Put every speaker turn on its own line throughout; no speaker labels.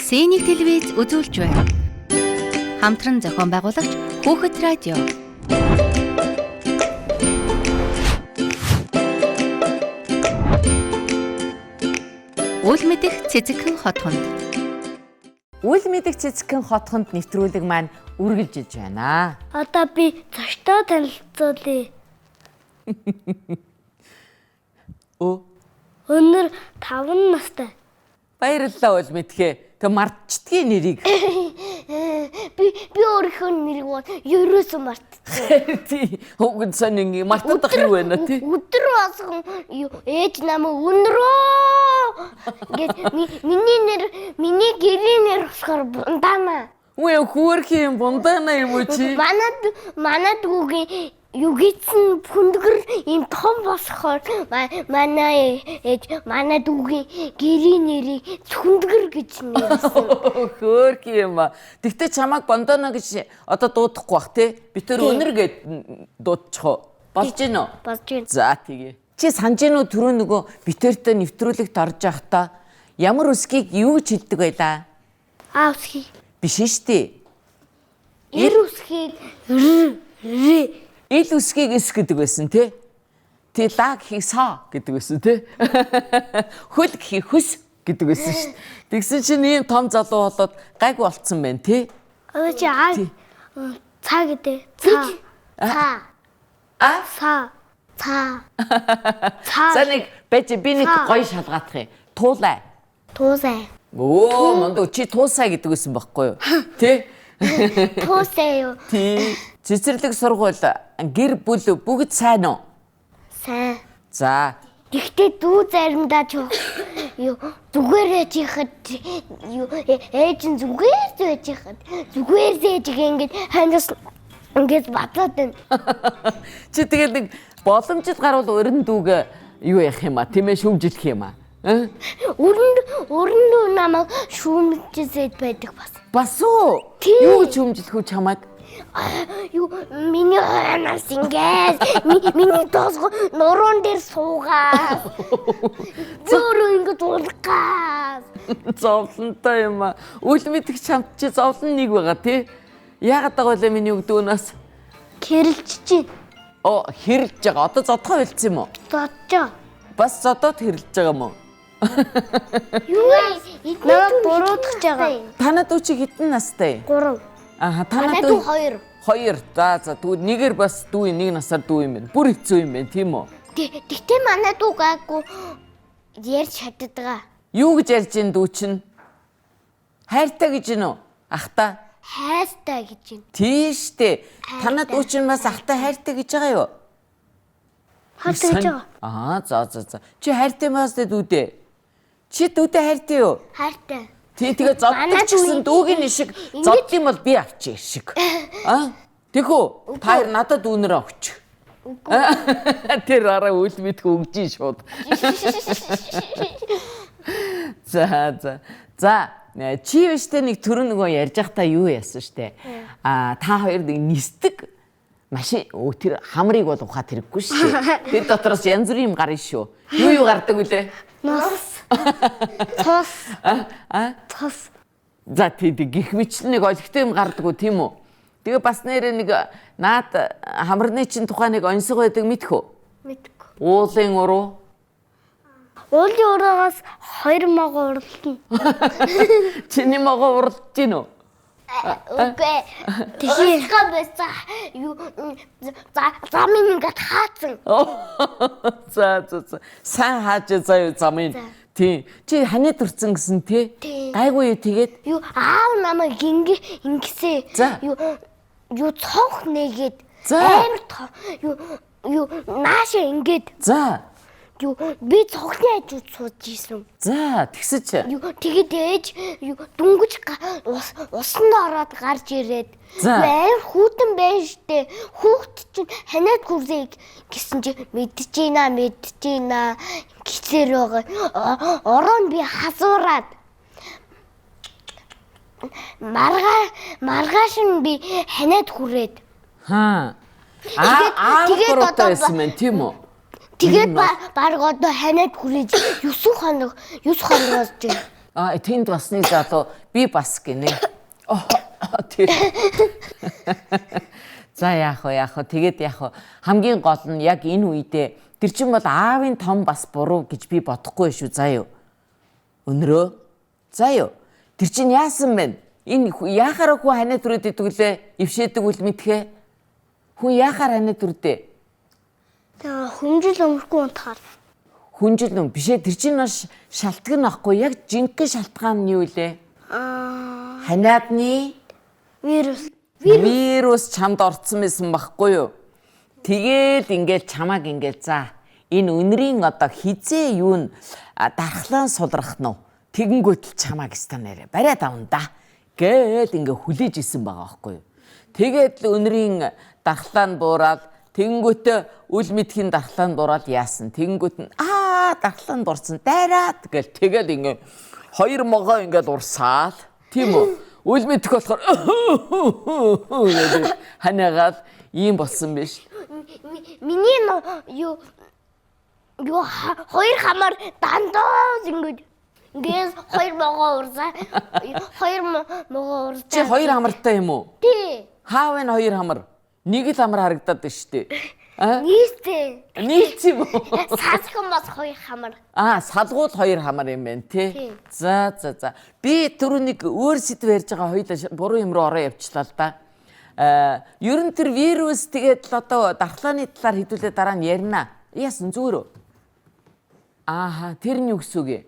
Синик телевиз үзүүлж байна. Хамтран зохион байгуулагч Хүүхэд радио. Үл мэдэх цэцэгхэн хотхонд.
Үл мэдэх цэцэгхэн хотхонд нэвтрүүлэг маань үргэлжилж байна.
Одоо би зочтой танилцуулъя.
Өө
Өнөр 5 настай.
Баярлалаа үл мэдхээ. Тэг мартчдгийн нэрийг.
Би өөрийнхөө нэрийг бол ерөөсөө мартчихсан.
Тий. Уг сонин мартах юу байна тий.
Өдөр болгон юу ээж намайг өнрөө гэж миний нэр миний гэрийн нэр болохоор Бундана.
Үгүй хөөрхи юм Бундана юм уу чи?
Манай дүүгийн юу гэсэн хүндгэр ийм том болохоор манай ээж манай дүүгийн гэрийн нэрийг хүндгэр гэж нэрсэн.
Хөөрхи юм а. Тэгтээ чамайг Бундана гэж одоо дуудахгүй бах тий. Би тэр өнөр гэд дуудчих уу? Болж гин үү?
Болж гин.
За тэгээ. Чи санаж гин үү түрүү нөгөө битэртэй нэвтрүүлэгт орж явахдаа ямар үсгийг юу гэж хэлдэг байлаа?
А үсгийг.
Биш ээ штэ.
Эр үсгийг р р.
Ил үсгийг эс гэдэг байсан тий. Тий ла гэхийг са гэдэг байсан тий. Хөл гэхийг хөс гэдэг байсан шүү дээ. Тэгсэн чинь ийм том залуу болоод гайгүй болцсон байна тий.
Одоо чи а ца гэдэг. Ца. Ца.
А
са. Ца. Ца.
За нэг байж би нэг гоё шалгаадах юм. Туулай.
Туусай.
Өө мондоо чи туусай гэдэг байсан байхгүй юу? Тий.
Туусай юу?
Тий. Цэцэрлэг сургууль гэр бүл бүгд сайн уу?
Сайн.
За.
Тэгтээ дүү заримдаа ч юу зүгээр ээж яхад юу ээж нь зүгээр зөөж яхад зүгээр зээж ингээд хандас ингээд батаад байна.
Чи тэгэл нэг боломжит гарвал өрн дүүг юу яах юм а? Тийм ээ шүүмжлэх юм а?
Өрн дүү намайг шүүмжлээд байдаг бас.
Бас уу? Юу гэж шүүмжлэх үү чамайг?
Юу миний хойноос ингээд миний тоосго нуруунд дээр суугаа. Зөөрөө ингээд уулгаас.
Зовлонтой юм а. Үл мэдэх чамд чи зовлон нэг байгаа тий. Яагаад байгаа вэ миний өгдөөнөөс?
Хэрэлж чинь.
Оо хэрэлж байгаа. Одоо зодхоо хэлсэн юм уу?
Зодчоо.
Бас зодоод хэрэлж байгаа юм уу?
Юу намайг буруутгаж байгаа.
Танад дүү чи хэдэн настай?
3.
Аха танад дүү
2.
2. За за тэгвэл нэгээр бас дүү нэг насаар дүү юм байна. Бүр хэцүү юм байна тийм үү?
Тэгтээ манай дүү гаагүй ярьж чаддаг.
Юу гэж ярьж ин дүү чинь? Хайртай гэж гин үү? Ахта.
Хайртай гэж гин.
Тийм штэ. Танад дүү чинь бас ахта хайртай гэж байгаа юу?
Хайртай гэж байгаа.
Аа за за за. Чи хайртай маас дүүдээ. Чи дүүдээ хайртай юу?
Хайртай.
Тий тэгээ зоддог ч гэсэн дүүгийн ишиг зодд юм бол би авчих ишиг. Аа тэг үү? Та хоёр надад дүүнэрээ өгч. Тэр араа үл мэдэх өгж шууд. За за. За чи биштэй нэг түрүү нөгөө ярьж байхдаа юу яасан штэ. Аа та хоёр нэг нисдэг машин тэр хамрыг бол ухаад хэрэггүй штэ. Тэр дотроос янз бүрийн юм гарна шүү. Юу юу гардаг вүлээ?
Нус. Цус.
Аа?
Цус.
За тий гих мэтлэн нэг олигтой юм гардаггүй тийм үү? Тэгээ бас нэрээ нэг наад хамарны чин тухай нэг онцгой байдаг мэдэх үү?
Мэдгүй.
Уулын уруу.
Уулын уруугаас 2 могоо уралдана.
Чиний могоо уралдаж гин үү?
Үгүй. Тэгэхээр байсан юу замын ингээд хаацсан.
За за за. Сайн хааж заяа замын. Тий. Чи ханиад төрсөн гэсэн тий? Гайгүй юу тэгээд?
Юу аав намайг ингэсээ. Юу цонх нэгээд амар юу наашаа ингээд.
За.
Юу би цонхны хажууд сууж исэн.
За тэгсэн чи.
Юу тэгээд ээж юу дүнгэж усанд ороод гарч ирээд амар хүүтэн байна штэ. Хүүхд чинь ханиад хүрзээ гэсэн чи мэдэж гинэ гэсээр байгаа. Ороо нь би хазуураад маргааш нь би ханиад хүрээд.
Хаа. Аа тэгээд одоо байсан мэн тийм үү?
Тэгээд баг одоо ханиад хүрээж 9 хоног 9 хоногоос жин.
А тэнд бас нэг залуу би бас гинэ. Тэр. За яах вэ, яах вэ? Тэгээд яах вэ? Хамгийн гол нь яг энэ үедээ тэр чинь бол аавын том бас буруу гэж би бодохгүй шүү заа юу. Өнрөө. За юу. Тэр чинь яасан бэ? Энэ яхаараа хүн ханиад түрээд идэг лээ? Ившээдэг үл мэдхээ. Хүн яхаар ханиад түрдээ?
Хүнжил өмөргүй унтахаар.
Хүнжил өм бишээ тэр чинь маш шалтган ахгүй яг жинхэнэ шалтгаан нь юу лээ? Ханиадны
вирус.
Вирус чамд орцсон байсан байхгүй юу? Тэгээл ингээл чамааг ингээл за энэ өнрийн одоо хизээ юу н дархлаан сулрах нь тэгэнгүүтэл чамааг ста нэрэ бариад авна да гээл ингээ хүлээж исэн байгаа байхгүй юу? Тэгээд л өнрийн дархлаа нь буураад тэгэнгүүтээ үл мэдхийн дархлаа нь буураад яасан. Тэгэнгүүт нь аа дархлаа нь бурцсан дайраад гэл тэгэл ингээ хоёр могоо ингээл урсаал тийм үү? Үл мэдэх болохоор гэдэг ханиагаал ийм болсон биш.
Миний юу юу хоёр хамаар дандаа ингэж ингээс хоёр могоо урсаа. Хоёр могоо урсаа.
Чи хоёр хамартай юм уу?
Тий.
Хаа вэ хоёр хамар? Нэг л хамар харагдаад байна шүү дээ.
Аа? Нийцээ.
Нийцсэн юм уу?
Салхан бас хоёр хамар.
Аа, салгуул хоёр хамар юм байна тий. За за за. Би түрүү нэг өөр сэдв ярьж байгаа хоёул буруу юм руу ороо явчлаа л да. Ер нь тэр вирус тэгээд л одоо дархлааны талаар хэдүүлээ дараа нь ярина. Яасан зүгээр үү? Ааха, тэр нь юу гэсэн үг юм?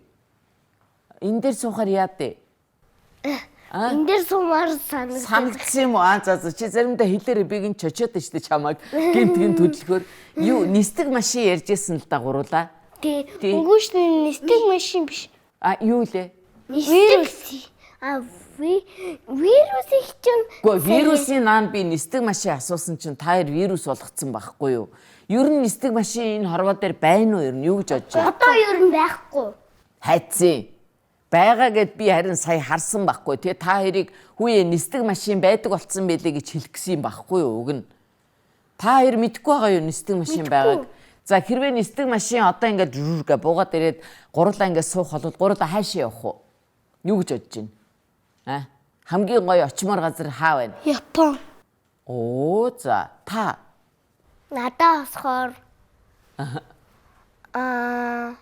Энэ дээр суухаар яа дээ?
Энэ дээр суумаар санагдсан.
Санагдсан юм уу? Аа за за чи заримдаа хэлээрээ би гин чочоод байна шүү дээ чамайг. Гинт гин хөдөлгөөр. Юу нисдэг машин ярьж исэн л да гуруулаа.
Тий. Үгүй шүү дээ нисдэг машин биш.
А юу лээ?
Вирус. А вирус их чинь.
Үгүй вирусын наан би нисдэг машин асуусан чинь та хоёр вирус болгоцсон байхгүй юу? Ер нь нисдэг машин энэ хорвоо дээр байна уу ер нь юу гэж бодож байна?
Одоо ер нь байхгүй.
Хайцсан. Байгаа гэд би харин сая харсан байхгүй тий та хоёрыг хүүе нисдэг машин байдаг болцсон байлээ гэж хэлэх гэсэн юм байхгүй юу уг нь. Та хоёр мэдэхгүй байгаа юу нисдэг машин байгааг. За хэрвээ нисдэг машин одоо ингээд гэ буугаад ирээд гурлаа ингээд суух бол гурлаа хаашаа явах уу? Юу гэж бодож байна? А хамгийн гоё очимоор газар хаа байна?
Япон.
Оо за та
надаа болохоор аа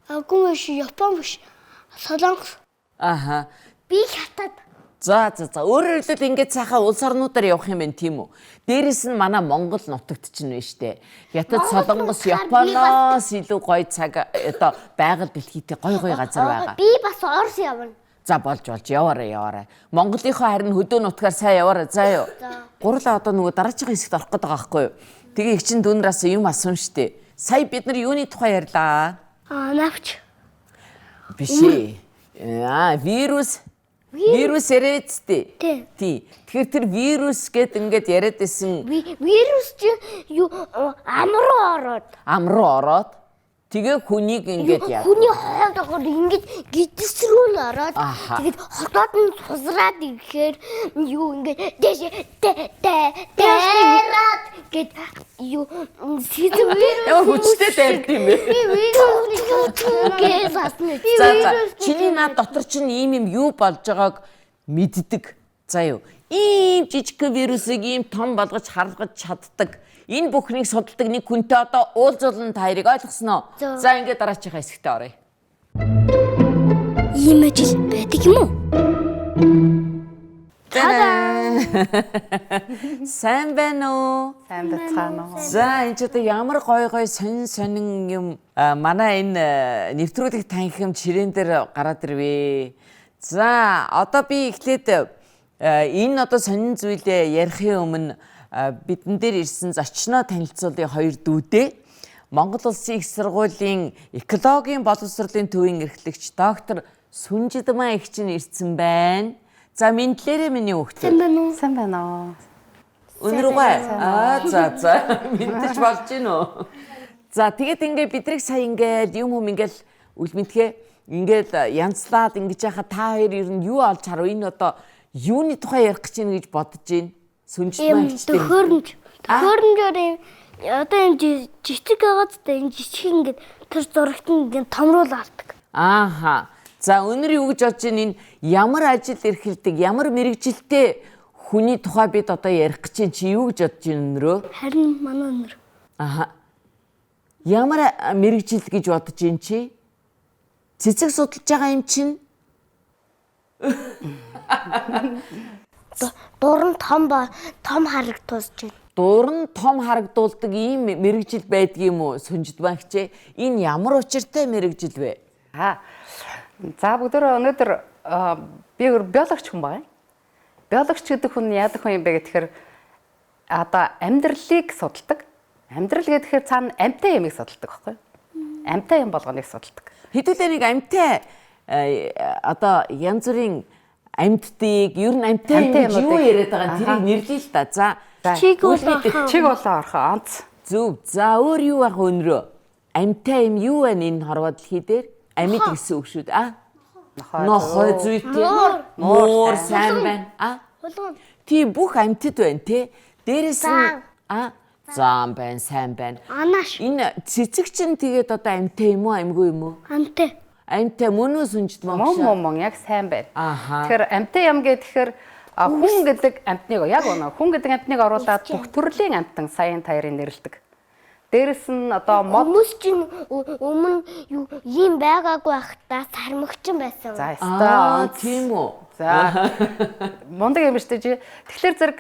агуу биш Япон биш. Солонгос.
Аха.
Би хятад.
За за за. Өөрөөр хэлбэл ингээд сайхан улс орнуудаар явах юм байна тийм үү? Дээрэс нь манай Монгол нутагт чинь байна штэ. Хятад, Солонгос, Японоос илүү гоё цаг одоо байгаль дэлхийтэй гоё гоё газар байгаа.
Би бас Орос явна.
За болж болж яваарай яваарай. Монголынхоо харин хөдөө нутгаар сайн яваарай заа юу. Гурлаа одоо нөгөө дараагийн хэсэгт орох гээд байгаа байхгүй юу? Тэгээ их чин дүүнраас юм асуун штэ. Сая бид нар юуны тухай ярьлаа?
Аа навч.
Биш ээ. Аа вирус. Вирус яриад тээ. Тий. Тэгэхээр тэр вирус гэд ингээд яриад исэн.
Вирус чи юу ам руу ороод.
Ам руу ороод тэгээ хүнийг ингээд яа.
Хүний хоолоогоор ингээд гидс рүү нь ороод тэгээд хотоод нь сусраад ирэхээр юу ингээд дээш дээраад гэд юу сэзэм
ямар хүчтэй дайрд юм бэ?
Би вирус гэж асна.
За за чиний наад дотор чинь ийм юм юу болж байгааг мэддэг. За юу. Ийм жижиг вирусыг ийм том болгож харгалгаж чаддаг. Энэ бүхнийг судалдаг нэг хүнтэй одоо уулзуулан та хоёрыг ойлгосноо. За ингээд дараачихаа хэсэгтээ оръё.
Ийм ажил байдаг юм уу?
Сайн байна уу?
Сайн байцгаана уу?
За энэ ч одоо ямар гоё гоё сонин сонин юм манай энэ нэвтрүүлэг танхим чирээн дээр гараад ирвэ. За одоо би эхлээд энэ одоо сонин зүйлээ ярихын өмнө бидэн дээр ирсэн зочноо танилцуулъя хоёр дүүдээ. Монгол Улсын их сургуулийн экологийн боловсролын төвийн эрхлэгч доктор Сүнжидмаа эгч нь ирсэн байна. За мэдлээрээ миний хүүхдээ.
Сайн байна уу?
Сайн байна уу?
Өнөр гай. Аа за за мэдчих болж гин үү? За тэгээд ингээ бидрийг сая ингээд юм хүм ингээл үл мэдхээ ингээл янзлаад ингэж яхаа та хоёр ер нь юу олж харав? Энэ одоо юуны тухай ярих гэж байна гэж бодож байна? Сүнжидмаа эгчтэй.
Төхөөрөмж. Төхөөрөмжөөр юм одоо юм жижиг байгаад та энэ жижиг ингээд тэр зурагт ингээд томруулаад.
Ааха. За өнөр юу гэж бодож байна, энэ ямар ажил эрхэлдэг, ямар мэрэгжилтэй хүний тухай бид одоо ярих гэж чинь, чи юу гэж бодож байна өнөрөө?
Харин манай өнөр.
Аха. Ямар мэрэгжил гэж бодож байна чи? Цэцэг судалж байгаа юм чинь?
Дуран том том харагдуулж байна.
Дуран том харагдуулдаг ийм мэрэгжил байдаг юм уу? Сүнжид багчээ. Энэ ямар учиртай мэрэгжил вэ?
За бүгдөө өнөөдөр би биологч хүн байна. Биологч гэдэг хүн яадаг хүн юм бэ гэхээр одоо амьдралыг судалдаг. Амьдрал гэхээр цаана амьтай юмыг судалдаг байхгүй юу? Амьтай юм болгоныг судалдаг.
Хэдүүлээ нэг амьтай одоо янз бүрийн амьтдыг, ер нь амьтай юм юу яриад байгаа тэрийг нэрлэе л та. За
чиг болоо
чиг болоо орхоо онц.
Зөв. За өөр юу байх өнрөө? Амьтай юм юу байна энэ хорвоо дэлхий дээр? Амьд гэсэн үг шүү дээ. А? Нохой зүйтэй. Муур сайн байна. А? Тийм бүх амьтад байна те. Дээрэс нь а зам байна, сайн байна.
Анааш.
Энэ цэцэг чинь тэгээд одоо амьтай юм уу, амьгүй юм уу?
Амьтай.
Амьтай мөн үү сүнжид мөн.
Мөн мөн яг сайн байна. Тэгэхээр амьтай юм гэхээр хүн гэдэг амьтныг яг үнэ. Хүн гэдэг амьтныг оруулаад бүх төрлийн амьтан саяын таярыг нэрлэдэг. Дээрэс нь одоо мод
хүмүүс чинь өмнө юу ийм байгаагүй байхдаа сармагчин байсан.
За ёстой.
Тийм үү.
За мундаг юм шүү дээ. Тэгэхээр зэрэг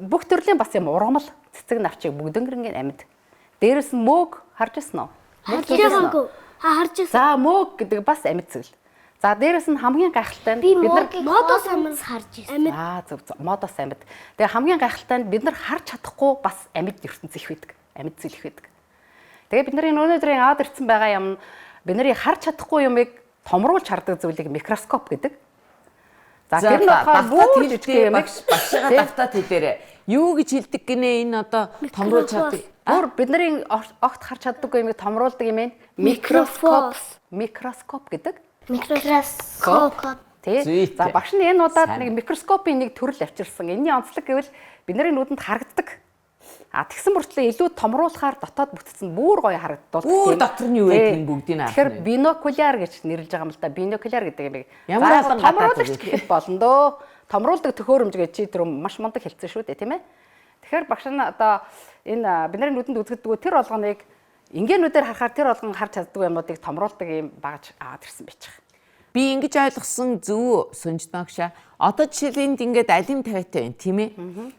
бүх төрлийн бас юм ургамал цэцэг навчийг бүгднгэрнгийн амьд. Дээрэс нь мөөг харж ирсэн үү?
Харж байгаагүй. Харж ирсэн.
За мөөг гэдэг бас амьд зүйл. За дээрэс нь хамгийн гайхалтай нь
бид нар модоос амьд харж ирсэн.
Аа зөв зөв модоос амьд. Тэгээ хамгийн гайхалтай нь бид нар харж чадахгүй бас амьд ертөнц их байдаг. Амьд зүйл их байдаг. Тэгээ бид нарын өнөөдрийн аваад ирсэн байгаа юм бид нарын харж чадахгүй юмыг томруулж хардаг зүйлийг микроскоп гэдэг. За тэр нь болохоор бүр жижиг юм
багшигаа давтаад хэлээрэй. Юу гэж хэлдэг гинэ энэ одоо томруулж чаддаг.
Бүр бид нарын огт харж чаддаггүй юмыг томруулдаг юм ээ. Микроскоп. Микроскоп гэдэг.
Микроскоп.
Тий. За багш нь энэ удаад нэг микроскопын нэг төрөл авчирсан. Энэний онцлог гэвэл бидний нүдэнд харагддаг. А тэгсэн мөртлөө илүү томруулахаар дотоод бүтцэн бүр гоё харагдуулдаг.
Бүр дотор нь юу байдаг нь бүгдийг нь
Тэгэхээр бинокуляр гэж нэрлэж байгаа юм л да. Бинокуляр гэдэг юм.
Ямар олон
томруулагч гэхэд болно дөө. Томруулдаг төхөөрөмж гэж чи тэр маш мундаг хэлсэн шүү дээ, тийм ээ. Тэгэхээр багш нь одоо энэ бидний нүдэнд үзэгддэггүй тэр болгоныг ингээнүүдээр харахаар тэр болгон харж чаддгүй юмнуудыг томруулдаг юм багаж аваад ирсэн байж байгаа.
Би ингэж ойлгосон зөв сүнж багшаа. Одоо жишээл энд ингээд алим тавиатай байна, тийм ээ.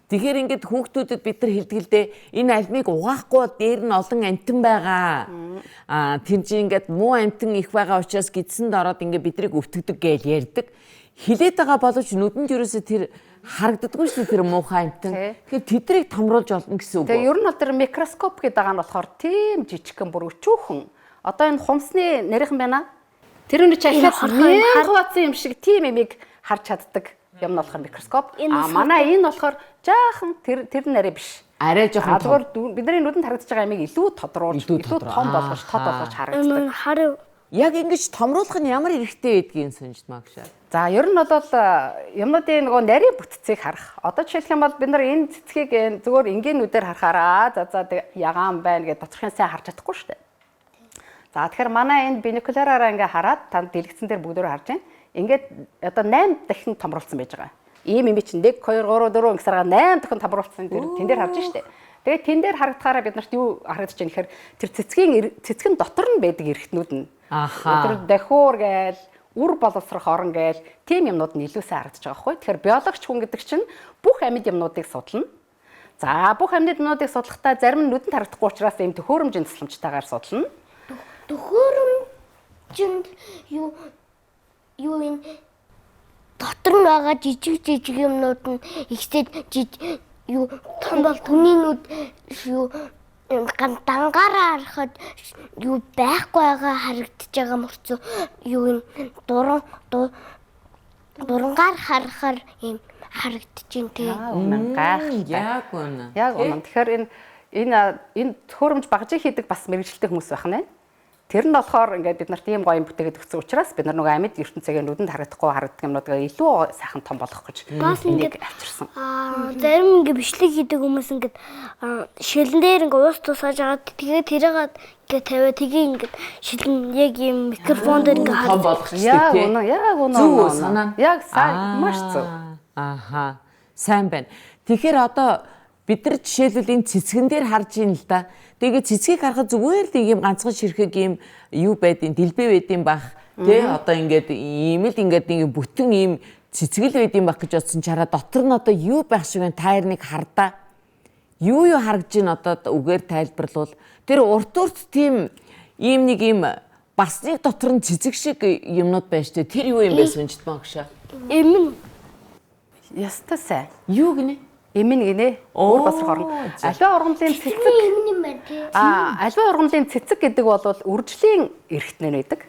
Тэгэхээр ингээд хүүхдүүдэд бид нар хэлдэг л дээ, энэ алимыг угаахгүй бол дээр нь олон амтан байгаа. Аа тэр чинь ингээд муу амтан их байгаа учраас гидсэнд ороод ингээд бидрийг өвтгдөг гэж ярьдаг. Хилээд байгаа боловч нүдэнд ерөөсөө тэр харагддаггүй шүү дээ, тэр муухай амтан. Тэгэхээр тэдрийг томруулж олно гэсэн үг.
Тэгээ ер нь бол тэр микроскоп гэдэг байгаа нь болохоор тийм жижигхэн бүр өчүүхэн. Одоо энэ хумсны нарийнхан байна. Тэр үний чи ахиад 1000 хуваацсан юм шиг тийм имийг харж чаддаг юм нь болохоор микроскоп. А манай энэ болохоор жаахан тэр нь арай биш.
Арай жоохон.
Зүгээр бидний нүдэнд харагдаж байгаа ямиг илүү тодруулж, илүү том болгож, тод болгож харагддаг.
Яг ингэж томруулах нь ямар эрхтэй байдгийг сүнжид магшаа.
За ер нь бол юмнуудын нөгөө нарийн бүтцийг харах. Одоо жишээлх юм бол бид нар энэ цэцгийг зүгээр энгийн нүдээр харахаараа за за ягаан байна гэж доторхын сайн харж чадахгүй шүү дээ. За тэгэхээр манай энэ бинокуляраараа ингээ хараад танд дэлгэцэн дээр бүгдөө харж байна. Ингээд одоо 8 дахин томруулсан байж байгаа. Ийм юм чинь 1 2 3 4 ингэсараа 8 дахин томруулсан тэр тэн дээр харж штэ. Тэгээд тэн дээр харагдахаараа бид нарт юу харагдаж байна гэхээр тэр цэцгийн цэцгэн дотор нь байдаг эргэтнүүд нь.
Ахаа.
Тэр дахиур гээл, үр боловсрох орон гээл тийм юмнууд нь илүү сайн харагдаж байгаа байхгүй. Тэгэхээр биологч хүн гэдэг чинь бүх амьд юмнуудыг судлана. За бүх амьд юмнуудыг судлахдаа зарим нь нүдэнд харагдахгүй учраас ийм төхөөрөмжийн тусламжтайгаар судлана.
Төхөөрөмжинд юу энэ дотор нь байгаа жижиг жижиг юмнууд нь ихсээд юу том бол хүний нүд юу дангаараа харахад юу байхгүй байгаа харагдаж байгаа мөрцөө юу энэ дурангаар харахаар юм харагдаж байна тий.
Үнэн гайхалтай.
Яг үнэн.
Яг үнэн. Тэгэхээр энэ төхөөрөмж багжиг хийдэг бас мэргэжилтэй хүмүүс байх нэ. Тэр нь болохоор ингээд бид нарт ийм гоё юм бүтээгээд өгсөн учраас бид нар нөгөө амьд ертөнцийн нүдэнд харагдахгүй харагддаг юмнуудыг илүү сайхан том болгох гэж
Бас
энийг
ингээд
авчирсан.
Зарим ингээ бичлэг хийдэг хүмүүс ингээд шилэн дээр ингээ уус тусааж агаад тэгээ тэрийг ингээ тавиа тэгээ ингээд шилэн яг юм микрофон дээр ингээ
Том
харж
болгочтой
Яг
тий.
үнэ, яг үнэ.
Зөв үү
үнэ.
санаа?
Яг сайн, маш зөв.
Ааха. Сайн байна. Тэгэхээр одоо бид нар жишээлбэл энэ цэцгэн дээр харж ийн л да. Тэгээд цэцгийг харахад зүгээр л нэг юм ганцхан ширхэг юм юу байдیں، дэлбэ байдیں бах. Тэ одоо ингээд ийм л ингээд нэг бүтэн ийм цэцгэл байдیں бах гэж бодсон чараа дотор нь одоо юу байх шиг байна та нарыг хардаа. Юу юу харагдж ийн одоо үгээр тайлбарлавал тэр урт урт тийм ийм нэг ийм бас нэг дотор нь цэцэг шиг юмнууд байж тээ. Тэр юу юм бэ сүнжит багшаа?
Эмэн
Ястай сайн.
Юу гинэ?
Эмэн гинэ.
Оо,
Өөр босрох орно. Аливаа ургамлын цэцэг
Эмэн юм байна тий.
Аливаа ургамлын цэцэг гэдэг бол үржлийн эрхтнээ байдаг.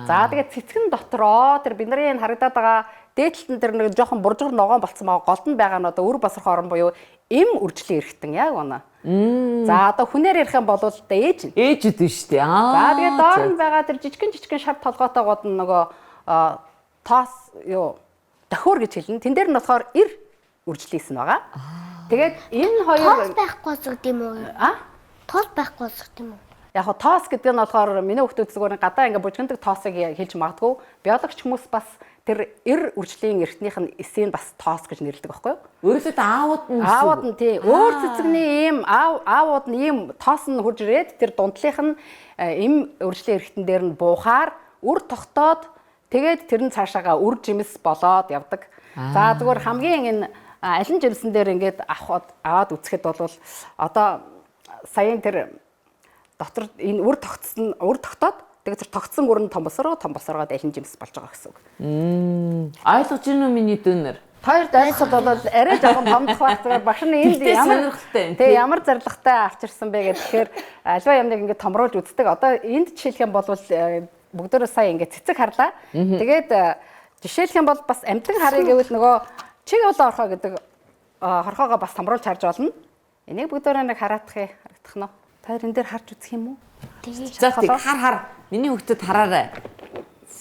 За тэгээд цэцгэн дотроо тэр бидний энэ харагдаад байгаа дээдлэлтэн тэр нэг жоохон буржгар ногоон болцсон байгаа голд нь байгаа нь одоо үр босрох орон буюу эм үржлийн эрхтэн яг унаа. За одоо хүнээр ярих юм бол одоо ээж нь.
Ээж үдэн шүү дээ. Аа.
За тэгээд доор нь байгаа тэр жижигэн жижигэн шар толгойтойгууд нь нөгөө тоос юу дохиор гэж хэлнэ. Тэн дээр нь болохоор эр үржлийс нь байгаа. Тэгээд энэ
Тоос
хоёр
байхгүй болгох юм уу?
а
Тоос байхгүй болгох юм уу?
Яг хоо тоос гэдэг нь болохоор миний хүүхдүүд зүгээр гадаа ингээ бужигнадаг тоосыг хэлж магадгүй. Биологч хүмүүс бас тэр эр үржлийн эртнийх нь эсийг бас тоос гэж нэрлэдэг байхгүй юу?
Өөрөлдөлт аауд нь
Аавууд нь тий өөр цэцэгний ийм аавууд нь ийм тоос нь хурж ирээд тэр дундлынх нь эм үржлийн эргэтэн дээр нь буухаар үр тогтоод тэгээд тэр нь цаашаага үр жимс болоод явдаг. За зүгээр хамгийн энэ алин жимсэн дээр ингээд авахад аваад үзэхэд бол одоо саяын тэр дотор энэ үр тогтсон үр тогтоод тэгээд тэр тогтсон үр нь том босроо том босроогоод алин жимс болж байгаа гэсэн үг.
Ойлгож гинүү миний дүүнер?
Хоёрт ойлгоход бол арай жоохон томдох байх зүгээр багш нь энд
Гэхдээ
ямар
сонирхолтой юм,
Тэ
тий.
ямар зорилготой авчирсан бэ гэхээр тэгэхээр альва юмныг ингээд томруулж үздэг. Одоо энд жишээлх юм бол бүгдөө сая ингээд цэцэг харлаа. Тэгээд жишээлх юм бол бас амтан харъя гэвэл нөгөө чиг улаан орхоо гэдэг хорхоогоо бас томруулж харж болно. Энийг бүгдөө нэг хараадах юм харагдах нь. Та хоёр энэ дээр харж үзэх юм уу?
За тэг хар хар. Миний хүүхдэд хараарай.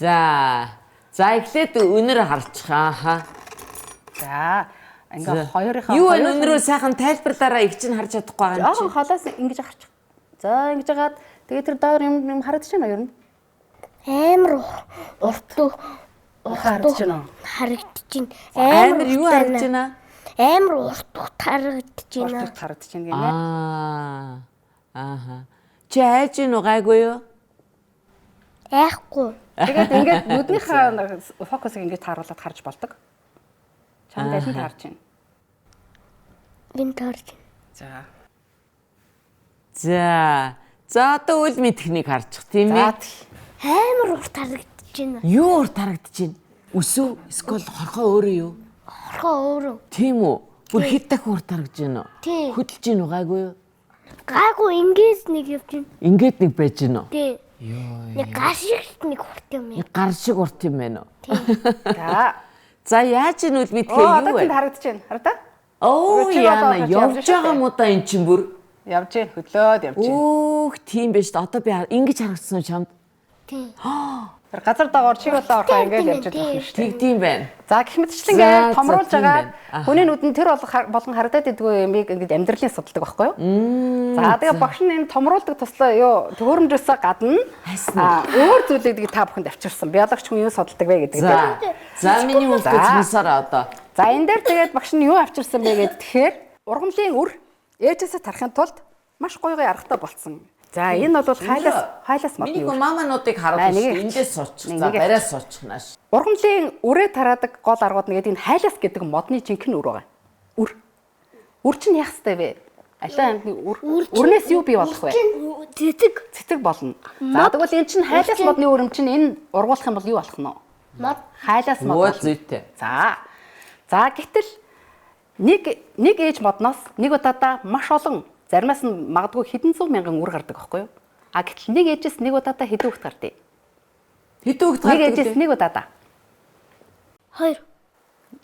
За. За эхлээд өнөр харчих. Ааха.
За ингээ хоёрынхаа
Юу вэ өнөрөө сайхан тайлбарлаарай их чинь харж чадахгүй байгаа юм
Жоохон
чи.
холоос ингэж харчих. За ингэж хагаад тэгээд тэр доор юм юм харагдаж байна уу ер нь?
Амар урт
Харагдаж байна уу?
харагдаж байна.
Амар юу харагдаж байна?
Амар урт харагдаж байна.
Урт харагдаж байна гинэ.
Аа. Ааха. Чи айж гин үү гайгүй юу?
Айхгүй.
Тэгээд ингээд нүднийхээ фокусыг ингэж тааруулаад харж болдог. Чамд аль нь таарч байна?
Энэ таарч байна.
За.
За. За одоо үл мэдхнийг харчих тийм
За
ээ.
Амар урт харагдаж байна.
Юу урт харагдаж байна? Өсөө эсвэл хорхоо өөрөө юу?
Хорхоо өөрөө.
Тийм үү? Бүр хэд дахин урт харагдаж байна уу?
Тийм.
Хөдөлж гин үү гайгүй юу?
Гайгүй ингээс нэг явж байна.
Ингээд нэг байж гин үү?
Тий. Нэг гар шиг нэг урт юм.
Нэг гар шиг урт юм байна уу?
За.
За яаж ин үл мэдхээ
Оо
юу
одоо
вэ?
тэнд харагдаж байна. Хараа.
Оо
Чи одоо
яана
явж
явж
шүү
байгаа
дээ.
юм уу да эн чинь бүр.
Явж гин хөдлөөд явж гин.
Өөх тийм байж та одоо би ингэж харагдсан уу чамд?
Тий.
Тэр газар дагавар чиг болоо орхоо ингээд явж байгаа юм шүү дээ.
Тэгдэм байна.
За гэх мэтчлэн
За,
ингээд
за,
томруулж
тийм
байгаа
байна. Аха.
хүний нүдэнд тэр болгон харагдаад идэггүй юмыг ингээд амьдралын судалдаг байхгүй юу? За тэгээ багш нь энэ томруулдаг туслаа юу төхөөрөмжөөсөө гадна
Хайсан.
өөр зүйлийг та бүхэнд авчирсан. Биологч хүн юу судалдаг вэ гэдэг
За.
дээр.
За миний хүүхдээ
За.
сонсоорой одоо.
За энэ дээр тэгээд багш нь юу авчирсан бэ гэдэг тэгэхээр ургамлын үр ээжээсээ тарахын тулд маш гоё гоё аргатай болцсон. За энэ бол хайлаас модны
Миний
үр.
мамануудыг
Аа,
харуулж
нэгийг
шүү. Эндээс суучих. За
Нэгийг
бариа суучих нааш.
Ургамлын үрээ тараадаг гол аргууд нь гэдэг энэ хайлаас гэдэг модны жинхэнэ үр байгаа. Үр. Үр чинь яах ёстой вэ? Алин амьтны үр. Үрнээс юу бий болох вэ?
Цэцэг.
Цэцэг болно. За тэгвэл энэ чинь хайлаас модны үр юм чинь энэ ургуулах юм бол юу болох нь вэ?
Мод
Хайлаас мод.
Өө
болно.
зүйтэй.
За. За гэтэл нэг ээж модноос нэг удаадаа маш олон заримаас нь магадгүй хэдэн зуун мянган үр гардаг байхгүй юу? А гэтэл нэг ээжээс нэг удаадаа хэдэн хүүхэд гардыг?
Хэдэн хүүхэд
Нэг
гардаг
ээжээс
вэ?
нэг удаадаа.
Хоёр.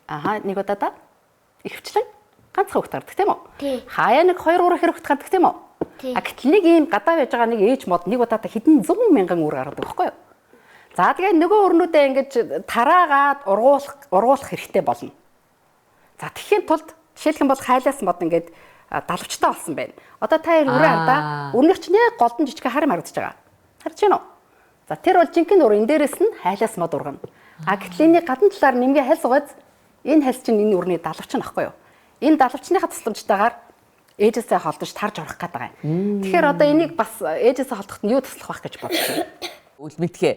Аха, нэг удаадаа ихэвчлэн ганцхан хүүхэд гардаг тийм үү?
Тий.
Хаяа нэг 2 3 хэр хүүхэд гардаг тийм үү? А гэтэл нэг ийм гадаа байж байгаа нэг ээж мод нэг удаадаа хэдэн зуун мянган үр гаргадаг байхгүй юу? За тэгээ нөгөө өрнүүдээ ингэж тараагаад ургуулах хэрэгтэй болно. За тэгэхийн тулд жишээлх юм бол хайлаас мод ингээд далавчтай болсон байна. Одоо та хоёр өрөө хардаа өрнөх чинь яг голдон жижиг харим харагдаж байгаа. Харж байна уу? За тэр бол жинхэнэ үр, энэ дээрээс нь хайлаас мод ургана. А гэтэл энэний гадна талаар нэмгээ хальс угаз энэ хальс чинь энэ өрний далавч нь ахгүй юу? Энэ далавчныхаа тусламжтайгаар ээжээсээ холдож тарж орох гээд байгаа юм. Тэгэхээр одоо энийг бас ээжээсээ холдоход нь юу туслах байх гэж бодож байна?
Үлмэтгэ.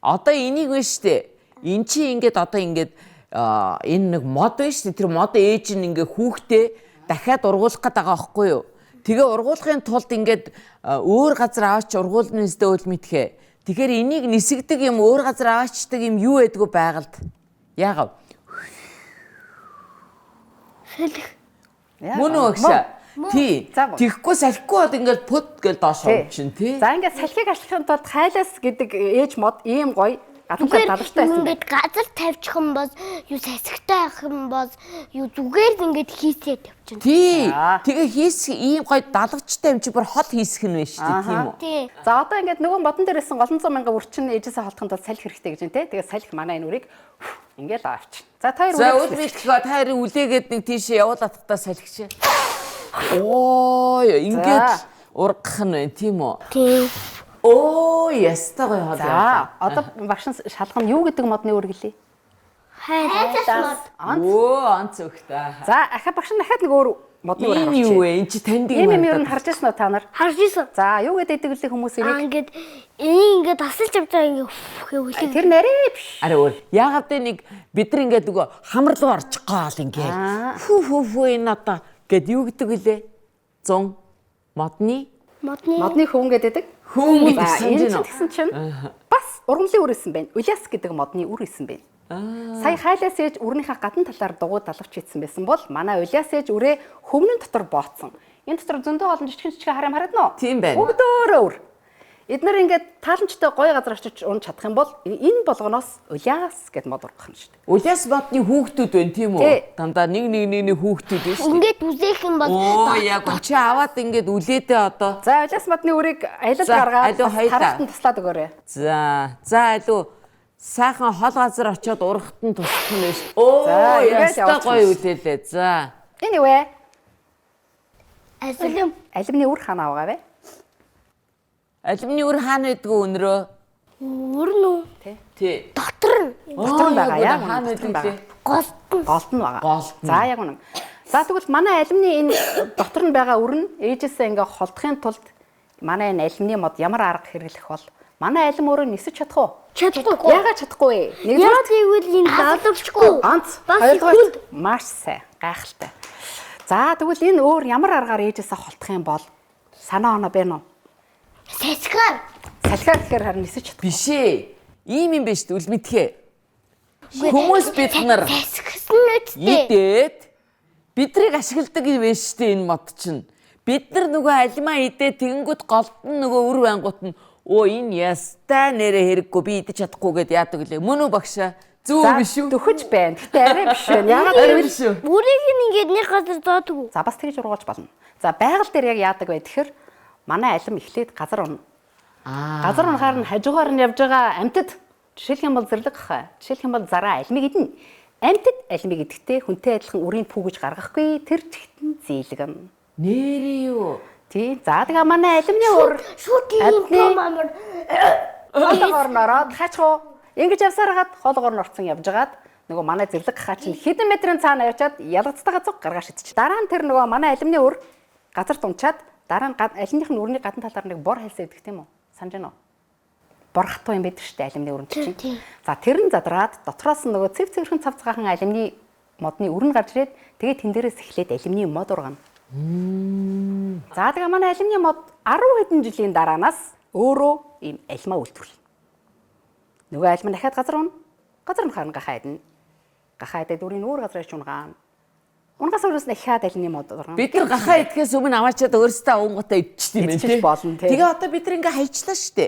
Одоо энийг вэ штэ. Эн чи ингээд одоо ингээд энэ нэг мод вэ штэ. Тэр мод ээж нь ингээд хүүхдээ дахиад ургуулах гээд байгаа байхгүй юу? Тэгээ ургуулахын тулд ингээд өөр газар аваач ургуулна өстө үлмэтгэ. Тэгэхээр энийг нисгдэг юм өөр газар аваачдаг юм юу байдгүй байгальд. Яагав?
Салхи.
Мөн үү агшаа? Тий. Тэгэхгүй салхигүй бол ингээд пүт гэл доош орчин тий.
За ингээд салхийг ашиглахын тулд хайлаас гэдэг ээж мод ийм гоё гадамтай далавчтай байсан.
Ингээд газар тавьчих юм бол юу сасгтай байх юм бол юу зүгээр л ингээд хийсээ тавьчихна.
Тий. Тэгээ хийс ийм гоё далавчтай юм чи бүр хол хийсэх нь байна шүү дээ, тийм үү?
Тий.
За одоо ингээд нөгөө модон дээр исэн голон зуун мянган үрчин ээжээсээ холдохын тулд салхи хэрэгтэй гэж байна тий. Тэгээ салхи манай энэ үрийг ингээд авчихна. За та хоёр
За үлмэлтгөө та хоёрын үлээгээд нэг тийшээ явуулаад тахтаа салхич. Оо ингээд ургах нь байна тийм үү?
Тийм.
Оо ястай гоё хоол.
За одоо багш нь шалгана юу гэдэг модны үр гэлээ?
Хайлаас
мод.
Өө онц өгтөө.
За ахаа багш нь дахиад нэг өөр модны үр
Энэ юу вэ? Энд чи таньдаг
юм. Ийм юм ер нь харж ирсэн үү та нар?
Харж ирсэн.
За юу гэдэг гэлээ хүмүүс энийг?
Ингээд энийг ингээд тасалж авч байгаа ингээд хөвлөг.
Тэр нарийн биш.
Ари өөр. Яагаад вэ нэг бид нар ингээд нөгөө хамар руу орчих гоол ингээд. Фү фү фү энэ одоо гэд юу гэдэг вүлээ? Зун модны
Модны
хөвөн гэдэг.
Хөвөн гэдэг
санаж байна. Тэгсэн чинь бас ургамлын үр исэн байна. Улиас гэдэг модны үр исэн байна. Сая хайлаас ээж үрнийхээ гадна талаар дугуй далавч хийсэн байсан бол манай улиас ээж үрээ хөвнөн дотор бооцсон. Энэ дотор зөндөө олон жижигэн жижигэн харам харагдана уу?
Тийм байна.
Бүгдөө үр. Эднэр ингээд тааламжтай гоё газар очиж унж чадах юм бол энэ болгоноос улиас гэд мод ургах нь шүү дээ.
Улиас модны хүүхдүүд байна тийм үү? Дандаа нэг нэг нэг нэг хүүхдүүд байна шүү дээ.
Ингээд үлээх юм бол
Оо яг чи аваад ингээд үлээдээ одоо.
За улиас модны үрийг аялал гаргаад тарахт нь туслаад өгөөрэй.
За за алуу сайхан хол газар очиод урахт нь туслах нь байна шүү. Оо ястаа гоё үлээлээ. За.
Энэ юу вэ?
Алим.
Алимны үр хаана авгаа вэ?
Алимны үр хаана байдгүй өнрөө?
Үр нь үү?
Тий.
Дотор нь.
Дотор нь байгаа яа.
Хаана байдгүй лээ?
Голд нь.
Голд нь байгаа.
Голд нь.
За яг үнэн. За тэгвэл манай алимны энэ дотор нь байгаа үр нь ээжээсээ ингээ холдохын тулд манай энэ алимны мод ямар арга хэрэглэх бол манай алим өөрөө нисэж чадах уу?
Чадахгүй.
Яагаад чадахгүй вэ?
Нэгдүгээр гэвэл энэ далавчгүй.
Онц. Хоёрдугаар маш сайн. Гайхалтай. За тэгвэл энэ өөр ямар аргаар ээжээсээ холдох юм бол санаа оноо байна уу?
Салхиар.
Салхиар гэхээр харин нисэж чадахгүй.
Биш ээ. Ийм юм биш үлмэтгэ. Хүмүүс бид нар
салхисан үсттэй.
Идээд бидрийг ашигладаг юм биш үү энэ мод чинь. Бид нар нөгөө алимаа идээ тэгэнгүүт голд нь нөгөө үр байнгут нь өө энэ ястай нэрэ хэрэггүй би идэж чадахгүй гэд яадаг лээ. Мөн үү багшаа? Зөв биш үү?
Дөхөж байна. Гэтэ арай биш байна. Яагаад гэвэл
биш үү?
Бүрийг нь ингээд нэг газар зоодог уу?
За бас тэгж ургуулж болно. За байгаль дээр яг яадаг вэ гэхээр манай алим эхлээд газар унна. Газар унахаар нь хажуугаар нь явж байгаа амьтад жишээлх юм бол зэрлэг гахай. Жишээлх юм бол зараа алимыг идэнэ. Амьтад алимыг идэхдээ хүнтэй адилхан үрийн пүүгэж гаргахгүй тэр чигтэн зийлгэн.
Нэрээ юу?
Тий. За тэгээ манай алимны ур
шууд ийм том амар
хоолгоор нь ороод хаачих уу? Ингэж явсаар хагаад хоолгоор нь орцсон явж хагаад нөгөө манай зэрлэг гахаа чинь хэдэн метрийн цаана явчаад ялгацтайгаа цуг гаргаа шидчих. Дараа нь тэр нөгөө манай алимны ур газар тунчаад дараа нь алимных нь үрний гадна талаар нэг бор хальсаа идэх тийм үү? Санаж байна уу? Бор хатуу юм байдаг шүү дээ алимны өрөнд чинь. За тэр нь задраад дотроос нь нөгөө цэв цэвэрхэн цав цагаахан алимны модны өрн гарч ирээд тэгээд тэн дээрээс эхлээд алимны мод ургана. За тэгээ манай алимны мод 10 хэдэн жилийн дараанаас өөрөө ийм алимаа үйлдвэрлэнэ. Нөгөө алим нь дахиад газар унна. Газар унахаар нь гахаа идэнэ. Гахаа идээд үрийн өөр газар ич унгаана. Унгаас өөрөөс нь дахиад алимны мод ургана.
Бид нар гахаа идэхээс өмнө аваачаад өөрсдөө унгатаа идчихсэн юм байна
тий. Болно тий.
Тэгээ одоо бид нар ингээ хайчлаа штэ.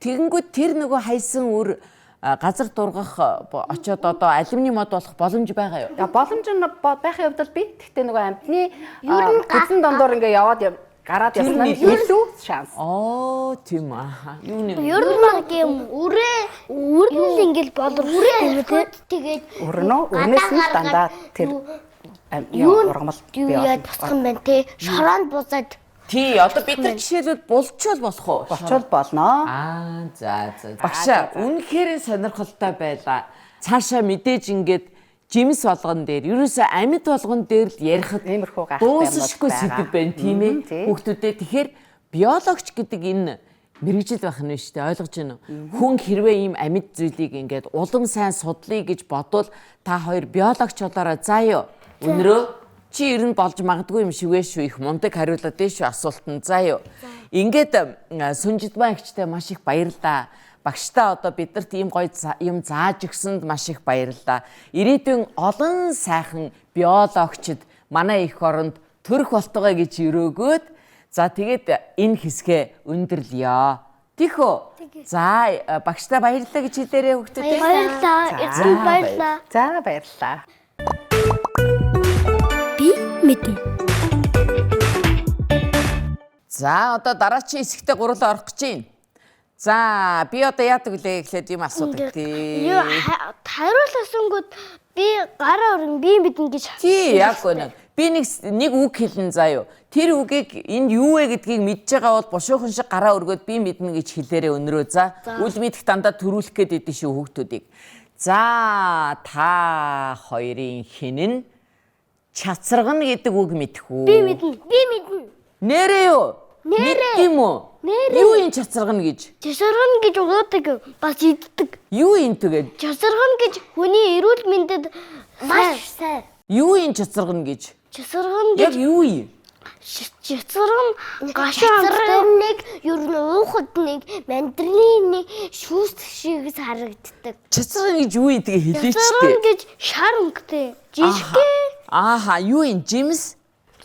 Тэгэнгүүт тэр нөгөө хайсан үр газар дургах очоод одоо алюминий мод болох боломж байгаа юу?
Боломж нь байхын хувьд бол би. Гэхдээ нөгөө амтны гүзэн дондор ингээ яваад Гараад явсан нь илүү шанс.
Оо, тийм аа. Юу нэ?
Ер нь баг юм
Үрээ
үрнэл ингээл боловсрол юм те.
тэгээд
Өрнөө өрнөөс нь дандаа тэр
юу
ургамал
юу
бий
яаж
болно.
босох юм бэ те? Шороонд бусаад
Тий, одоо бид нар жишээлбэл булчвал болох уу?
Болчвол болно.
Аа, за за. Багшаа, үнэхээр сонирхолтой байлаа. Цаашаа мэдээж ингээд жимс болгон дээр, ерөөсөө амьд болгон дээр л ярихад
Иймэрхүү гайхалтай юмнууд
дуусшгүй
байгаа.
сэдв байна, тийм ээ.
Мгм, тий.
Хүүхдүүдээ тэгэхээр биологч гэдэг энэ мэргэжил байх нь шүү дээ, ойлгож байна уу? Хүн хэрвээ ийм амьд зүйлийг ингээд улам сайн судлая гэж бодвол та хоёр биологч болоорой заа юу. Өнөрөө чи ер нь болж магадгүй юм шиг вэ шүү, их мундаг хариулаад дээ шүү асуултанд заа юу. Ингээд Сүнжидмаа эгчтэй маш их баярлалаа. Багштай одоо биднэрт ийм гоё юм зааж өгсөнд маш их баярлалаа. Ирээдүйн олон сайхан биологчид манай эх оронд төрөх болтугай гэж өрөөгөөд за тэгээд энэ хэсгээ өндөрлөё. Тийх үү? За багштай баярлалаа гэж хэлээрэй хүүхдүүдээ.
Баярлалаа. Эцэг баярлалаа.
За баярлалаа.
Би мэднэ.
За одоо дараачийн хэсэгтээ гурлаа орох гэж байна. За би одоо яадаг вүлээ гэхлээр юм асуудаг тий.
Юу хариулсангууд би гараа өрн би мэднэ гэж.
Тий, яг үнэ. Би нэг үг хэлнэ заа юу. Тэр үгийг энд юу вэ гэдгийг мэдж байгаа бол бушуухан шиг гараа өргөөд би мэднэ гэж хэлээрээ өнрөө за. Үл мэдэх дандаа төрүүлэх гээд идэв шүү хүүхдүүдийг. За та хоёрын хэн нь чацрагна гэдэг үг мэдэх үү?
Би мэднэ.
Би мэднэ.
Нэрээ юу?
Нэрээ.
Мэддэг юм уу?
Нэрээ.
Юу энэ чацрагна гэж?
Часарган гэж уудаг бас иддэг.
Юу энэ тэгээд?
Часарган гэж хүний эрүүл мэндэд
Маш сайн.
Юу энэ чацрагна гэж?
Часарган
Яг
гэж
юу юм?
часарган гашуун амттай
Чацрагныг ер нь уухад нэг мандарины шүүс шиг харагддаг.
Чацрагна гэж юу юм тэгээ хэлээч
Часарган
тээ.
гэж шар өнгөтэй. Жижигхэн
Ааха, юу юм? Жимс?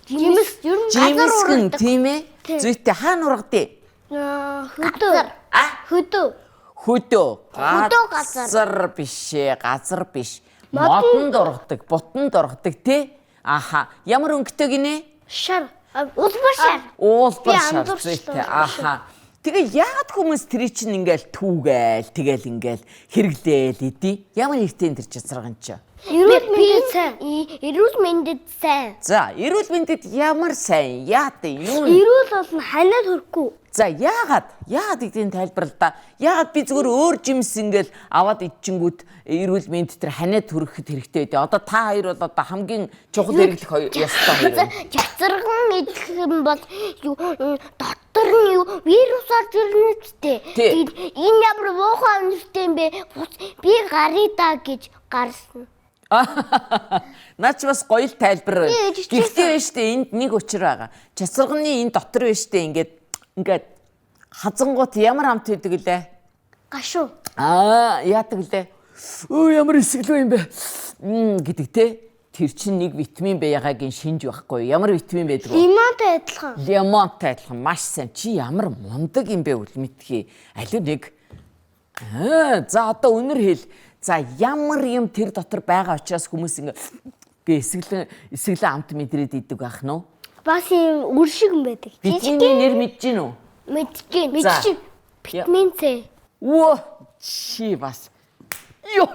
жимс ер нь
Жимсгэн тийм ээ?
Тийм.
Зүйтэй хаана ургадээ?
Хөдөө.
А?
Хөдөө.
Хөдөө.
Хөдөө газар.
Газар биш ээ, газар биш. Модонд ургадаг, бутанд ургадаг тий? Ааха, ямар өнгөтэй гинэ?
Шар.
Улбар шар.
Уулбар
Би
шар
андуурчлаа.
зүйтэй. Ааха. Тэгээ яагаад хүмүүс тэр чинь ингээл түүгээл тэгэл ингээл хэрэглээл идэв? Ямар хэрэгтэй энэ тэр чацраган чи?
Эрүүл мэндэд сайн.
Эрүүл мэндэд сайн.
За, эрүүл мэндэд ямар сайн? Яад юм?
Эрүүл бол нь ханиад хөрөхгүй.
За, яагаад? Яагаад гэдгийг тайлбарл та. Яагаад би зүгээр өөр жимс ингээл аваад идчихэнгүүт эрүүл мэнд тэр ханиад хүрэхэд хэрэгтэй байдээ. Одоо та хоёр бол одоо хамгийн чухал хэрэглэх хоёр ёстой хоёр. байна.
Чацраган идэх юм бол юу дотор нь юу вирус орж ирнэ үстэй.
Тий.
Тэгээд энэ ямар муухай өнөртэй юм бэ? Би гаръя да гэж гарсан.
Наач бас гоё л тайлбар байна.
Тий, жижигсэн.
Гэхдээ байна штэ энд нэг учир байгаа. Чацрагны энэ дотор байна штэ ингээд ингээд хазангуут ямар амт байдаг лээ?
Гашуу.
Аа, яадаг лээ? Өө ямар эсгэлүү юм бэ? Гэдэг те. Тэр чинь нэг витамин байгааг шинж байхгүй. Ямар витамин байдаг вэ?
Лимонтой адилхан.
Лимонтой адилхан маш сайн. Чи ямар мундаг юм бэ үлмэтгий. Алив нэг. Аа, за одоо өнөр хэл. За ямар юм тэр дотор байгаа учраас хүмүүс ингээ гэ эсгэлэн эсгэлэн амт мэдрээд идэг байх нь уу?
Бас юм үр шиг юм байдаг.
Витамины нэр мэдэж гин үү?
Мэдчихээн.
Мэдчихээн. Витамин С.
Үо чи бас Йоо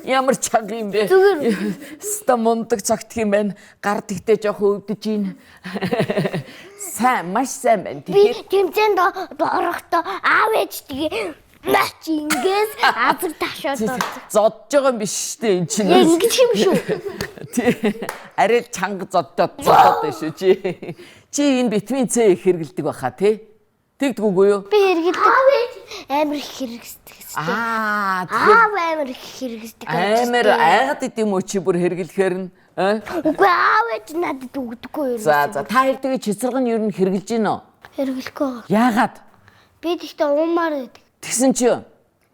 ямар чанга юм бэ?
Зүгээр.
Ста мундаг цагтх юм байна. Гар тэгтээ жоохон өвдөж гин. Сайн, маш сайн байна.
Би
Тэгэхээр
тэмцээнд орохдоо аав ээж тэгээ нач ингээс азаг ташаад ордог.
зодж байгаа юм биш шүү дээ энэ чинь.
Яг ингэж юм шүү.
Тий. Арай л чанга зоддоод зодоод байна шүү чи. Чи энэ витамин С их хэрэгэлдэг байхаа тий? Тэгдэггүй юу?
Би хэрэгэлдэг.
Аав ээж амар их хэрэгсдэг.
Аа тэгэхээр
Аав амар их хэрэгсдэг.
амар айгаад идэм үү чи бүр хэрэглэхээр нь аа?
Үгүй аав ээж надад өгдөггүй юм.
За за та хоёр тэгээ чицрэг нь ер нь хэрэглэж гин үү?
Хэрэглэхгүй байгаа.
Яагаад?
Би тэгтээ уумаар байдаг.
Тэгсэн чи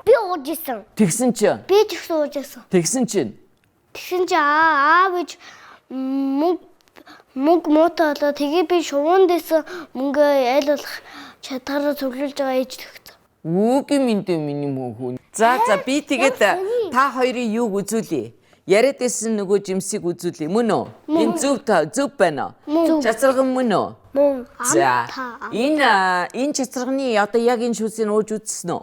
Би ууж исэн.
тэгсэн чи
Би ч ихсэн ууж байсан.
тэгсэн чинь
Тэгсэн чи аав ээж мөнгө муутай болоо тэгээ би шувуун дэсэн мөнгө аль болох чадхаараа цуглуулж байгаа ээж төгсөн.
Үгүй минь дээ миний мөнхүү. За за би тэгээд та хоёрын юуг үзүүлье. Яриад байсан нөгөө жимсийг үзүүлье. Мөн үү? Энэ зөв зөв байна уу? Цацраган мөн үү?
Мөн.
За. Энэ энэ цацрагны одоо яг энэ шүүсийг ууж үзсэн үү?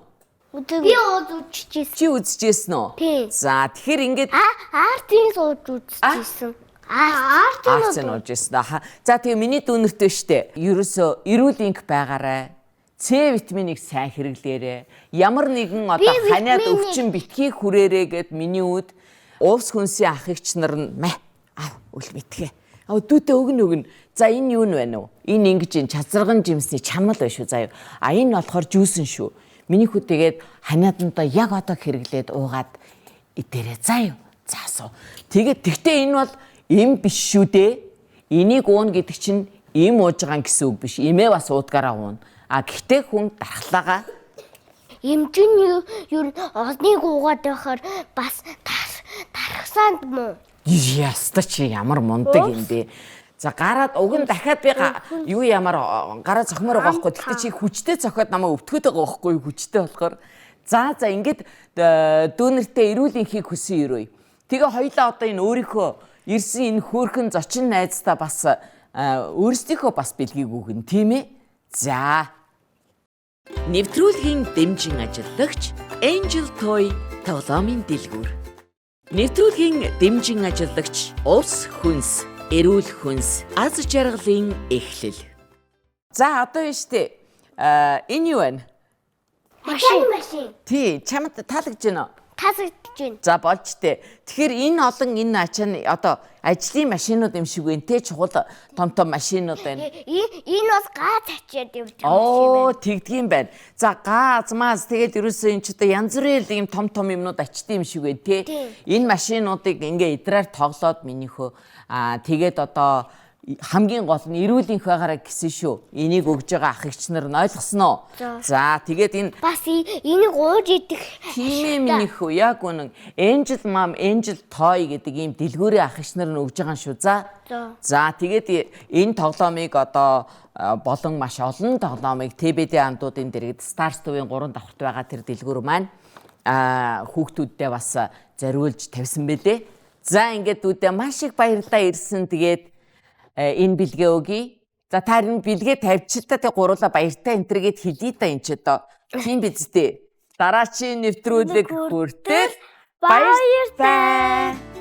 Би ууж үзчихсэн.
Чи үзчихсэн үү?
Тий.
За, тэгэхээр ингээд
Артын ууж үзчихсэн. Артын
ууж үзсэн. За, тэгээ миний дүүнертэй штэ. Ерөөсөө эрүүл энх байгаарай. С витаминыг сайн хэрэглээрэй. Ямар нэгэн одоо ханиад өвчин битгий хүрээрэй гэд миний үд уус хүнсийн ах эгч нар нь мэ ав үл битгээ. Аа дүүтээ өгнө өгнө. За энэ юу нь байна вэ? Энэ ингэж энэ чазраган жимсний чамал байна шүү заяа. А энэ болохоор жүүсэн шүү. Миний хүү тэгээд ханиадандаа яг одоо хэрэглээд уугаад идэрээ заа юу. Заасуу. Тэгээд тэгтээ энэ бол эм биш шүү дээ. Энийг уuna гэдэг чинь эм ууж байгаа гэсэн үг биш. Эмээ бас уудгаараа ууна. А гэхдээ хүн дархлаагаа
эмчин юу озныг уугаад байхаар бас тархсаанд мó.
Яста чи ямар мундаг юм бэ? За гараад уг нь дахиад би юу ямар гараа цохимоор байгаа байхгүй. Тэгтээ чи хүчтэй цохиод намайг өвтгöd байгаа байхгүй хүчтэй болохоор. За за ингээд дүүнертэй эрүүл энхийг хүсэн өрөөе. Тэгээ хоёлаа одоо энэ өөрийнхөө ирсэн энэ хөөрхөн зочин найздаа бас өөрсдийнхөө бас бэлгийг өгнө тийм ээ. За. Нэвтрүүлгийн дэмжин ажиллагч Angel Toy тоглоомын дэлгүүр. Нэвтрүүлгийн дэмжин ажиллагч Увс хүнс, эрүүл хүнс, аз жаргалын эхлэл. За одоо юу штэ. Энэ юу вэ?
Машин.
Тий, чамд таалагдж байна уу?
Таалагдж байна.
За болж тээ. Тэгэхээр энэ олон энэ ачааны одоо ажлын машинууд юм шиг байна те, чухал том том машинууд байна.
Энэ бас газ ачаад явдаг машин байна.
Оо, тэгдгийм байна. За газ, маз тэгээд ерөөсөө энэ ч одоо янз бүрийн ийм том том юмнууд ачдсан юм шиг байна те. Энэ машинуудыг ингээ идраар тоглоод минийхөө тэгээд одоо хамгийн гол нь эрүүл энх байгаараа гэсэн шүү. Энийг өгж байгаа ах эгч нар нь ойлгосон уу? За тэгээд энэ
бас энийг ууж идэх.
Тийм ээ минийхөө яг үнэн. Angel Mom, Angel Toy гэдэг ийм дэлгүүрийн ах эгч нар нь өгж байгаа шүү. За. За тэгээд энэ тоглоомыг одоо болон маш олон тоглоомыг TBD андуудын дэргэд Stars TV-ийн 3 давхарт байгаа тэр дэлгүүр маань хүүхдүүддээ бас зориулж тавьсан байлээ. За ингээд дүүдээ маш их баярлалаа ирсэн. Тэгээд энэ бэлгээ өгье. За та энэ бэлгээ тавьчих та тэг гуруула баяртай энтергээд хэлье та энэ ч одоо. Тийм биз дээ. Дараачийн нэвтрүүлэг хүртэл баяртай.